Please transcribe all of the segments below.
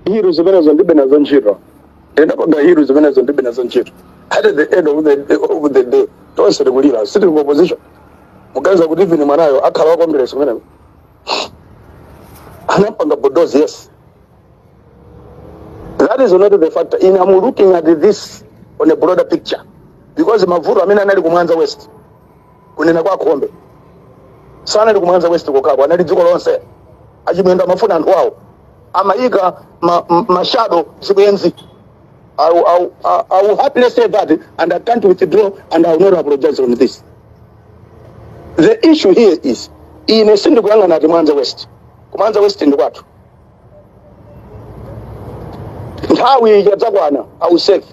Hiru zimenezo ndibe nazo ntchito. Ndinapanga hiru zimenezo ndibe nazo ntchito. At the end of the day, tonse tikulira, sitili ku opposition. Muganiza kuti even mwanayo akhala wa Congress kumeneko? Anapanga bulldoze, yes. That is not the factor. In I'm looking at this on a broader picture because mavuto amene anali kumwanza West, kunena kwa Khombe, sanali kumwanza West kokako, anali dziko lonse. Achimwendo amafuna anthu awo, amayika ma shadow zibwenzi. I will happily say that and I can't withdraw and I will not apologize on this. The issue here is, ine sindikuyang'ana ati Mwanza West. Kumwanza West ndi kwathu. Nthawi ikadzakwana, I will serve.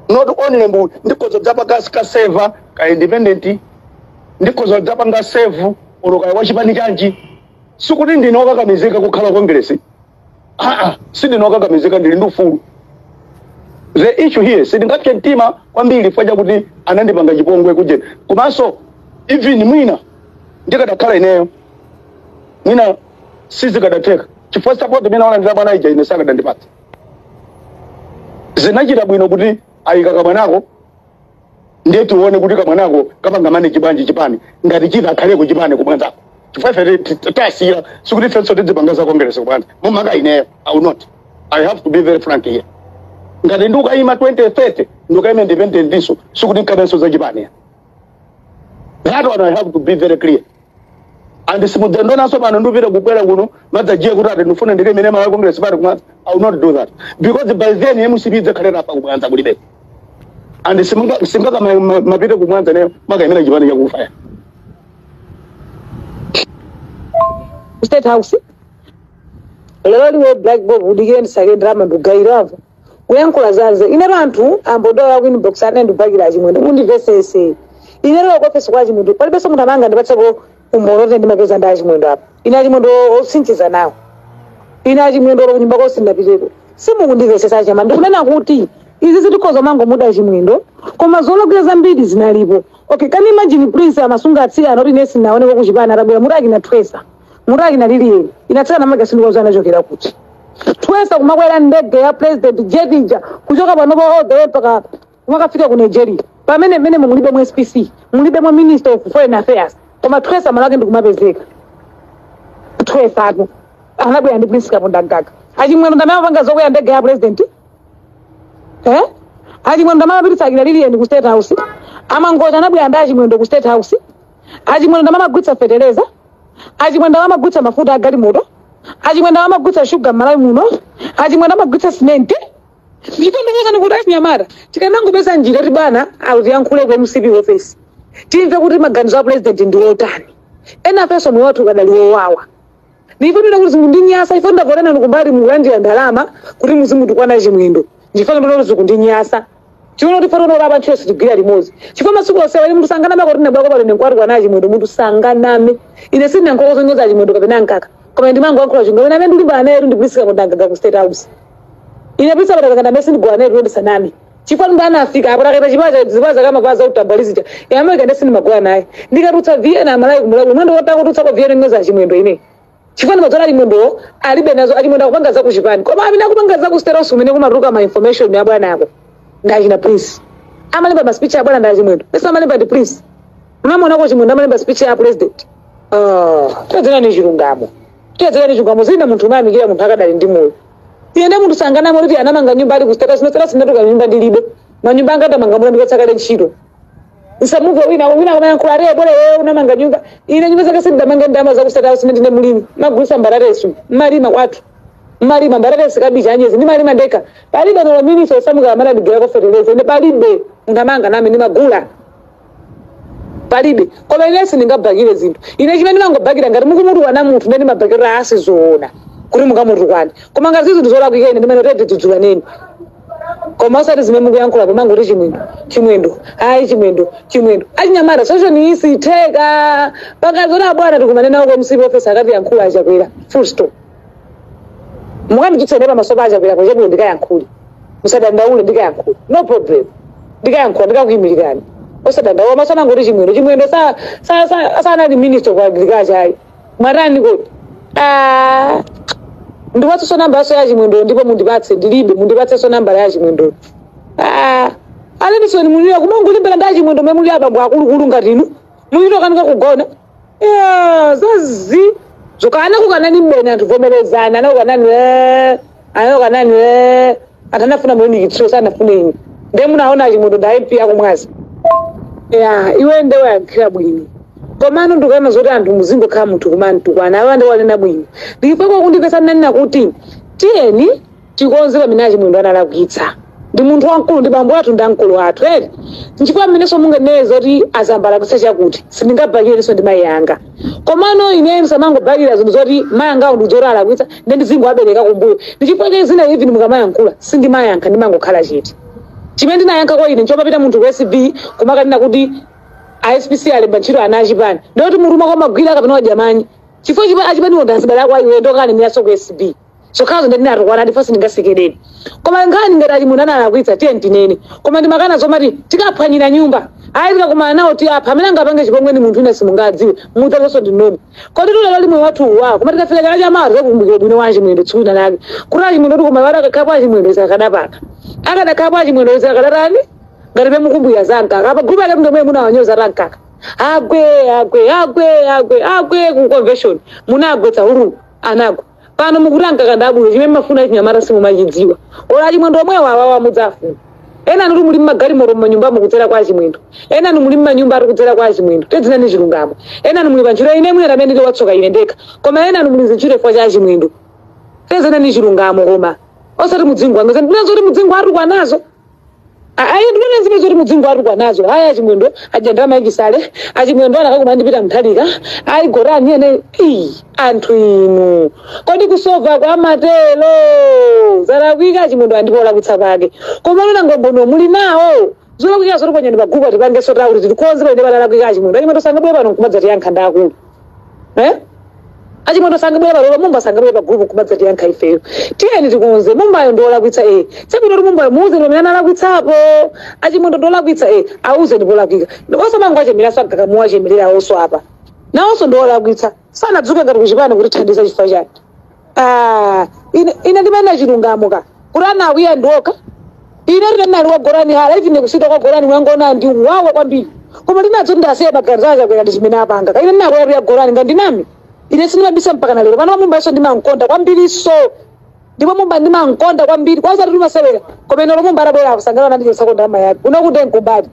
Not only mbu ndikhoza kudzapanga ka serve ka independent, ndikhoza kudzapanga serve olo kaya wachipani chanji. Sikuti ndine wokakamizika kukhala Congress. Ah, sindine wokakamizika, ndili ndi ufulu. The issue here, sindingapse mtima kwambiri chifukwa chakuti anandipanga chipongwe kuje. Komanso even mwina ndikadakhala ineyo, mwina sizikadatheka, chifukwa support imene walandira bwana ija ine sakadandipatsa. Zinachita bwino kuti ayika kamwanako, ndiye tione kuti kamwanako kapanga manage bwanji chipani, ngati chita akhaleko chipani kumwanzako, chifukwa ife tasira. Sikuti ifenso tidzipanga za Congress kumwanza mumaka. Ineyo I will not. I have to be very frank here. Ngati ndikayima 2030, ndikayima independent ndiso, sikuti nkabenso za chipani. That one I have to be very clear. And simudzandionanso pano ndupita kukwera kuno madzajiye kuti ati ndifuna ndikayimene Malawi Congress Party kumwanza. I will not do that because by then MCP idzakhalera apa, kumwanza kulibe. And simungaka mapite kumwanza neyo makayimira chipani chakufa ya. Ku State House lero liwe Black Bob, udikire ndisake ndalama ndugayiravo kuyankhula zanze. Ineto anthu ambodola ku inbox ane ndibakira Achimwendo. Mundimvesese, ineto ku ofesi kwa Achimwendo palibenso munthu amanga ndipatseko umboni oti ndimapeza ndi Achimwendo apa. Ine Achimwendo osinchiza nawo, ine Achimwendo olo kunyumba konse ndapiteko. Simukundimvesesa chama. Ndikunena kuti izi zitikhoza mangomuda Chimwendo, koma zolakwira zambiri zinalipo. Okay, can you imagine Prince amasunga atsikana kuti ine sinaoneko kuchipani, atabwera muti akina Twesa, muti akina Liliyeni, inatsikana maga sindikuwa anachokera kuti. Twesa kumakwera ndege ya president, jet ija, kuchoka panopo all the way mpaka kumakafika ku Nigeria, pamene mmene mulibe mu SPC, mulibe mu Minister of Foreign Affairs, koma Twesa malake ndikumapezeka. Twesatu anabwera ndi Prince Kapondamgaga. Achimwendo ndamene amapanga zokwera ndege ya president, eh? Achimwendo ndamene amapititsa akina Liliyeni ku State House. Amangocha anabwera ndi Achimwendo ku State House. Achimwendo ndamene amagulitsa fetereza. Achimwendo ndamene amagulitsa mafuta a galimoto. Achimwendo ndamene amagulitsa shuga m'Malawi muno. Achimwendo amagulitsa simenti. Ndipo ndikuwuzani kuti achinyamata tikanangopeza njira kuti bwana akutiyankhule ku MCP office, timve kuti maganizo a president ndi otani, ena afenso moyo wathu ukadali wowawa. Ndipo ndina kuti zikundinyasa ife ndavotana nikumbali mukulandira ndalama kuti muzimutukwana Chimwendo. Ndifana ndona kuti zikundinyasa. Chiona kuti fana unola ntchito sitigwira limodzi, chifukwa masiku onse wali munthu sanganame kuti ndabwera pano ndinkwati Chimwendo. Munthu sanganame. Ine sindina nkhoko zonyoza Chimwendo kapena mkaka, koma ndimangoyankhula chingwe. Ine amene ndikulimbana naye ndi Prince Kapondamgaga ku State House. Ine Prince Kapondamgaga ndamene sindigwira naye, ndisaname, chifukwa ndi anafika apo taketa chipacha zipaza kama kwaza utambalizija yamwe ndesi ndimagwira naye. Ndikatutsa Vienna amalayi kumulawi mwendo wotakututsa kwa Vienna nyoza Chimwendo ine, chifukwa ndimadzona Achimwendo alibe nazo. Achimwendo akupanga za kuchipani, koma amene akupanga za ku State House umene kumatuluka ma information ya bwana ako ndachina Prince. Amalemba ma speech ya bwana ndi Achimwendo pesa amalemba ndi Prince. Unamuonako Chimwendo amalemba speech ya president? Ah, tiyedzerani chilungamo, tiyedzerani chilungamo. Zina munthu umayamikira munthu akadali ndi moyo. Iye ndi munthu sanganame kuti anamanga nyumba ali ku State House. State House ndatuka nyumba ndilibe, manyumba anga ndamanga mula ndikutsakale ntchito. Nsamuve wina wina kumayankhula ati bora wewe unamanga nyumba. Ine nyumba zake sindamanga ndama za ku State House. Ndine mulimi, magulisa mbararesu, malima kwathu, malima mbaratesi, kabichi, anyezi, ndimalima ndekha. Palibe nolo minister osamuka amene adigirako feteleza. Ine palibe munthu name, ndimagula, palibe. Koma ine sindingabakire zinthu. Ine chimene ndimangobakira, ngati mukumutukwana munthu, ndene ndimabakira asizoona kuti mukamutukwane. Koma ngati zinthu zolakwika, ine ndimene tete dzudzulaneni, koma osati zimene mukuyankhula pomangoti Chimwendo, Chimwendo, ayi, Chimwendo, Chimwendo. Achinyamata, solution iyi sitheka pakazona abwana tikumane nawo kwa MCP office akatiyankhula Achakwera, full stop. Mukanditsutsa pamaso pa Achakwera pochebwino, ndikayankhule, musadandaule, ndikayankhula, no problem, ndikayankhula, ndikakuyimirirani, osadandaula. Masanangoti Chimwendo, Chimwendo sanali Minister of Agriculture ayi. Mwatani kuti? Ah. Ndipatsenso namba yaso ya Chimwendo, ndipo mundipatse, ndilibe, mundipatsenso namba ya Chimwendo. Ah, alinisoni mulira kumangulimbira ndi Achimwendo mwe muli abambo akulukulu ngati inu muliro kanika kugona. Yeah, zazi zokana kukanani mbene anthu vomerezana anakukanani anakukanani anthu anafuna mulinikitso sanafune inu ndiye munaona Achimwendo nda MP akumwazi. Ya iwe nde wayankhira bwino, komano ndikuona zoti anthu muzingokhala munthu kumantukwana awa ndi wanena bwino. Ndikufika kundipesa nanena kuti tiyeni tikonze pamene Achimwendo analakwitsa. Ndi munthu wamkulu, ndi bambo athu, ndi amkulu athu eri. Nchifukwa mmenenso munganene zoti azambalakwitsa chakuti sindingabakirenso ndi mayi anga, komano ine msamangobakira zinthu zoti mayi angawo ndi zoti alakwitsa ndi ndizingowabereka kumbuyo. Ndichifukwa chake zina even mukamayankhula sindimayankha, ndimangokhala chete. Chimene ndinayankha kwa ine nchomapita munthu ku SB kumakanena kuti a SPC alemba ntchito ana achipani, ndikuti mutu mwako magwira kapena wajamanyi chifukwa chipa achipaniwo ndazibale kwa iwe ndokaneneraso ku SB zokhazo. Ndinatukwana ndipo sindingasekerere, koma nkhani ngati ali munthu analakwitsa, tiye tinene. Koma ndimakana zomati tikaphwanyira nyumba, ayi, tikakumana nawo ti apha amene angapange chipongwe ni munthu ine simungadziwe mudzalonso ndi nomwe. Kodi tulero limwe wathu wa koma tikafika chaka chamawa tikakumbukira bwino wa Achimwendo tsiku lina lake kuti Achimwendo kuti koma akakhapo Achimwendo akadapaka akadakhapo Achimwendo akadatani ngati pemukumbukira za mkaka apa group ake mndomwe munawanyoza ta mkaka agwe agwe agwe agwe agwe ku convention munagwetsa huru anagwa. Pano mukuti ankaka ndabwino, chimene mafuna chinyamata simumachidziwa. Ola Achimwendo omwewo awawa mudzafuna. Ena anu muli mmagalimoto mmanyumba mukudzera kwa Achimwendo, ena anu muli mmanyumba ari kudzera kwa Achimwendo. Tedzinani chilungamo. Ena anu muli pantchito, ine mwina tamene ndili watsoka ine ndekha, koma ena anu muli zintchito chifukwa cha Achimwendo. Tedzinani chilungamo, koma osati mudzingo wanga ndinazo kuti mudzingo atukwa nazo. Ayi, ndikuona zimene zoti mudzingo atukwa nazo. Ayi, Achimwendo aja ndalama yachisale, Achimwendo anakakuma ndipita Mthalika, ayi gorani ene. Ii, anthu inu, kodi kusova kwa matelo zalakwika? Achimwendo andipo olakwitsa pake, koma lona ngombono muli nawo zolakwika zoti panyani pagupa tipangenso tauli titikonze pamene palalakwika Achimwendo. Achimwendo sangabwere pano nkumadzatiyankha ndi akulu, eh? Achimwendo sangabwere pano, Mumba sangabwere pa group kumadzatiyankha ifeyo. Tiyeni tikonze. Mumbayo ndiolakwitsa, eh, chabwino kuti Mumbayo muuzeni pamene analakwitsapo. Achimwendo ndiolakwitsa, eh, auzeni polakwika. Osamango achemeraso ankakamuwa achemerera onso apa nawonso ndiolakwitsa, sanadzuke ngati kuchipani kuti thandiza chifukwa chani. Ah, ine ndimanena chilungamo ka kuti anakwiya ndioka. Ine ndinali wa Gorani hala, even kusita kwa Gorani mwangona ndi wawa kwambiri, koma ndinadzo ndasiya maganizo achakwera ndi chimene apanga ka. Ine ndinakwera ya Gorani ngandinami, ine sindimabisa mpaka na lero pano. Mumba iso ndimamkonda kwambiriso, ndipo Mumba ndimamkonda kwambiri kwanza timasewera, koma ine Mumba atabwera akusangana nandichotsa ndalama yake unakuti nkumbali,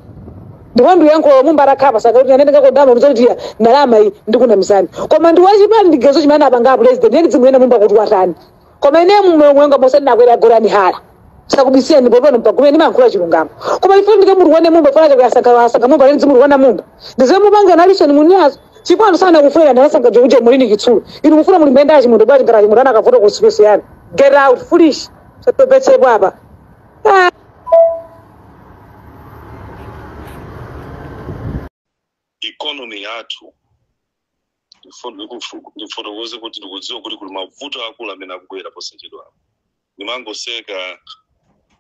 ndipo ndiyankhula Mumba atakhala pasanga kuti ine ndingakondama muzoti ndalama iyi ndikunamizani, koma ndi wachipani ndigezo chimene apanga president. Ine ndizimuyena Mumba kuti watani, koma ine mumwe mose ndinakwera Gorani hala sakubisiyeni popano mpagume ndimayankhula chilungamo. Koma ifo ndike munthu wane Mumba fana chakuyasankha asankha Mumba leni munthu wana Mumba ndize mupanga nalisoni munyazo chifukwa anthu sana kufunira ndanasankha jokuja mulini chitsulo. Inu mufuna muli mbenda Achimwendo bwaji ngati Achimwendo anakavota ku yani? Get out, foolish, satopetsepo apa. Ah. Economy yathu, ndifotokoze kuti ndikudziwa kuti kuli mavuto akulu amene akubwera posachedwa. Ndimangoseka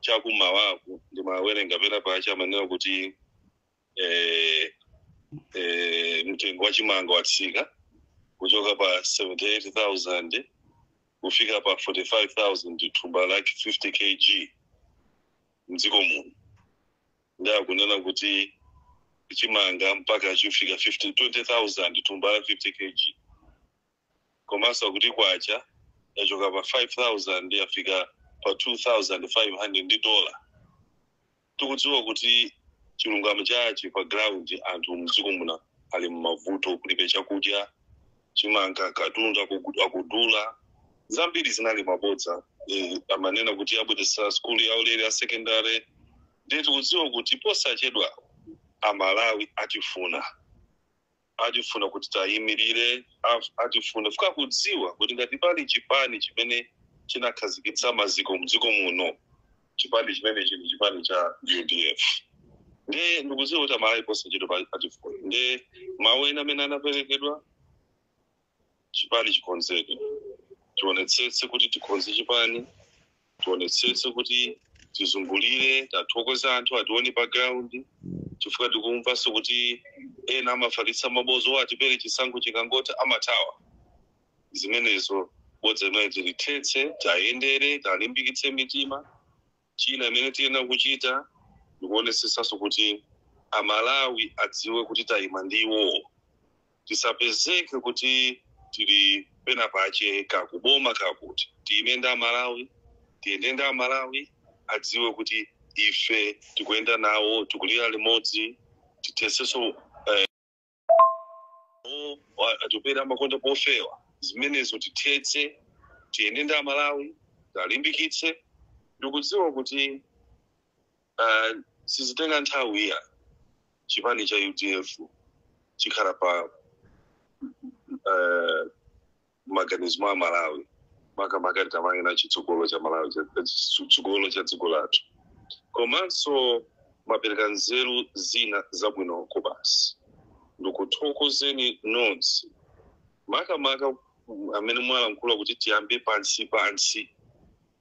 chakumawaku, ndimawerenga pena pacha amanena kuti mtengo wa chimanga watsika kuchoka pa 78,000 kufika pa 45,000 thumba like 50 kg mdziko muno. Ndakunena kuti chimanga mpaka chifika 50 20,000 thumba la 50 kg, komanso kuti kwacha yachoka pa 5000 yafika pa 2500 ndi dola. Tikudziwa kuti chilungamo chachi pa ground, anthu mdziko muno ali mmavuto, kulibe chakudya, chimanga katundu akudula, zambiri zinali mabodza. Amanena kuti abweretsa skulu yaulere ya secondary. Ndiye tikudziwa kuti posachedwa Amalawi atifuna kuti tayimirire, atifuna fuka kudziwa kuti ngati pali chipani chimene chinakhazikitsa maziko mdziko muno, chipani chimenechi ndi chipani cha UDF. Ndiye ndikudziwa kuti Amalawi posachedwa atifuna. Ndiye mawu ena amene anaperekedwa, chipani chikonzeke, tionetsetse kuti tikonze chipani, tionetsetse kuti tizungulire, tathokoza anthu atione pa ground, chifukwa tikumvanso kuti ena amafalitsa mabozo atipere chisankho chikangoti amathawa. Zimenezo Bodza limene tilithetse, tayendere, talimbikitse mitima. China imene tiyenera kuchita ndikuonesesanso kuti Amalawi adziwe kuti tayima ndi iwowo. Tisapezeke kuti tili pena pache kakuboma kakuti tiyime ndi Amalawi, tiyende ndi Amalawi, adziwe kuti ife tikuyenda nawo, tikulira limodzi. Tithetsenso atupera makonda pofewa zimenezo, tithetse, tiyende ndi Amalawi, talimbikitse. Ndikudziwa kuti sizitenga nthawi iya, chipani cha UDF chikhala pa maganizo a Malawi, makamaka tamayena chitsogolo cha Malawi, chitsogolo cha dziko lathu. Komanso mapereka nzeru zina zabwino basi. Ndikuthokozeni nonse, makamaka amene mwalankhula kuti tiyambe pansi pansi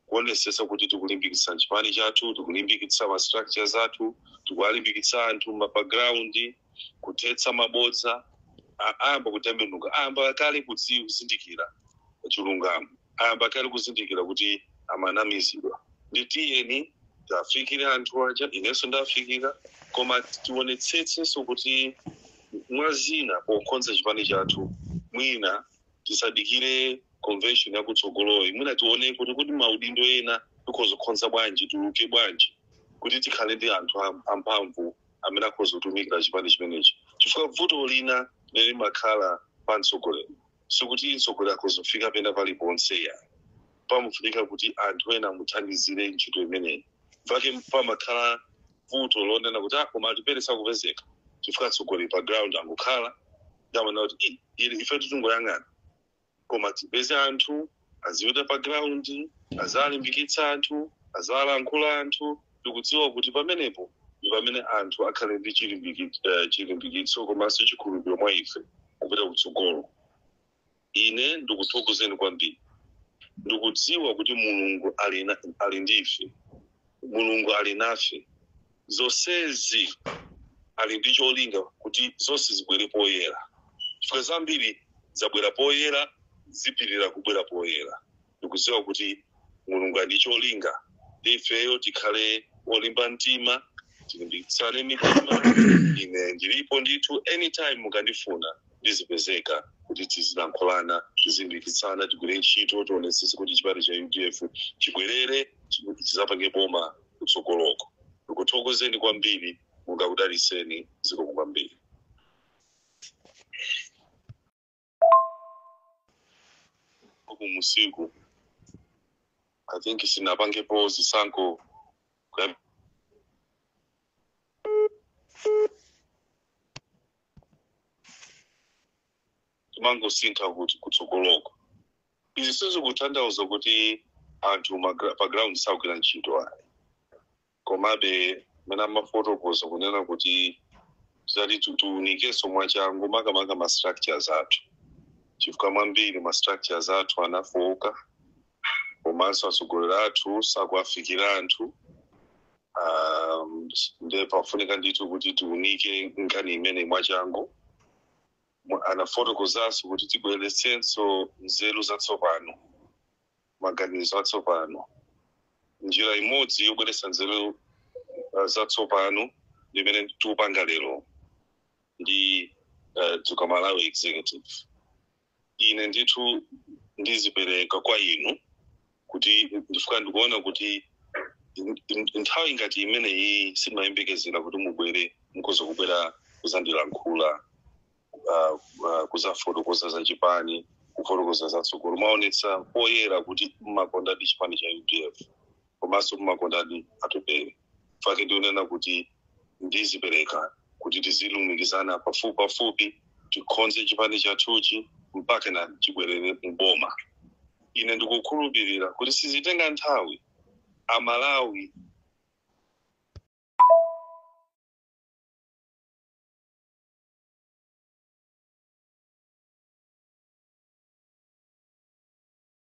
kuonesesa kuti tikulimbikitsa chipani chathu, tikulimbikitsa ma structures athu, tikuwalimbikitsa anthu ma background, kuthetsa mabodza. Ayamba kutembenuka, ayamba kale kuzindikira chilungamo, ayamba kale kuzindikira kuti amanamizidwa. Nditiyeni tafikire anthu aja, inenso ndafikira, koma tionetsetsenso kuti mwazina pokonza chipani chathu, mwina tisadikire convention yakutsogoloyi, mwina tione kuti maudindo ena tikhoza bwanji, tiluke bwanji kuti tikhale ndi anthu amphamvu amene akhoza kutumikira chipani chimenechi. Chifukwa vuto lina limene limakhala pa mtsogoleri, sikuti mtsogoleri akhoza kufika pena paliponse ya, pamufunika kuti anthu ena amuthandizire ntchito imeneyi. Pake pamakhala vuto lonena kuti, ah, koma atipere sakupezeka, chifukwa atsogoleri pa ground angokhala ndamana kuti, "Ii, ife titingoyang'ana." Koma tipeze anthu azipita pa ground, azalimbikitsa anthu, azalankhula anthu. Ndikudziwa kuti pamenepo ndi pamene anthu akhale ndi chilimbikitso komanso chikhulupiriro mwa ife kupita kutsogolo. Ine ndikuthokozeni kwambiri. Ndikudziwa kuti Mulungu ali ndi ife, Mulungu ali nafe. Zonsezi ali ndi cholinga kuti zonse zibwere poyera, chifukwa zambiri zabwera poyera, zipirira kubwera poyera. Ndikudziwa kuti Mulungu ali ndi cholinga ndi ifeyo. Tikhale olimba mtima, tilimbikitsane mitima. Ine ndilipo ndithu, anytime mukandifuna ndizipezeka kuti tizilankhulana, tizilimbikitsana, tigwire ntchito, tionetsetse kuti chipani cha UDF chibwerere, chizapange boma kutsogoloko. Ndikuthokozeni kwambiri, Mulungu akudalitseni. Zikomo kwambiri. Kumusiku I think sinapangepo zisankho timangosintha kuti kutsogoloko. Izi sizikutanthauza kuti anthu pa ground sakugwira ntchito, ayi. Komabe mene amafotokoza kunena kuti titati tiunikenso mwachangu, makamaka ma structures athu, chifukwa mwambiri ma structures athu anafowoka, komanso atsogoleri athu sakuafikira anthu. Nde pafunika ndithu kuti tiunike nkhani imene mwachangu. Anafotokozanso kuti tibweretsenso nzeru zatsopano, maganizo atsopano. Njira imodzi yobweretsa nzeru zatsopano limene tikupanga lero ndi Dzuka Malawi Executive. Ine ndithu ndizipereka kwa inu kuti ndifika, ndikuona kuti nthawi ngati imeneyi simayembekezera kuti mubwere, mukhoza kubwera kuzandilankhula, kuzafotokoza za chipani, kufotokoza zatsogolo. Mwaonetsa poyera kuti mmakondadi chipani cha UDF komanso mmakondadi Atupere. Fake ndionena kuti ndizipereka kuti tizilumikizana pafupi pafupi, tikhonze chipani chathuchi mpaka na chibwerere mboma. Ine ndikukhulupirira kuti sizitenga nthawi, Amalawi.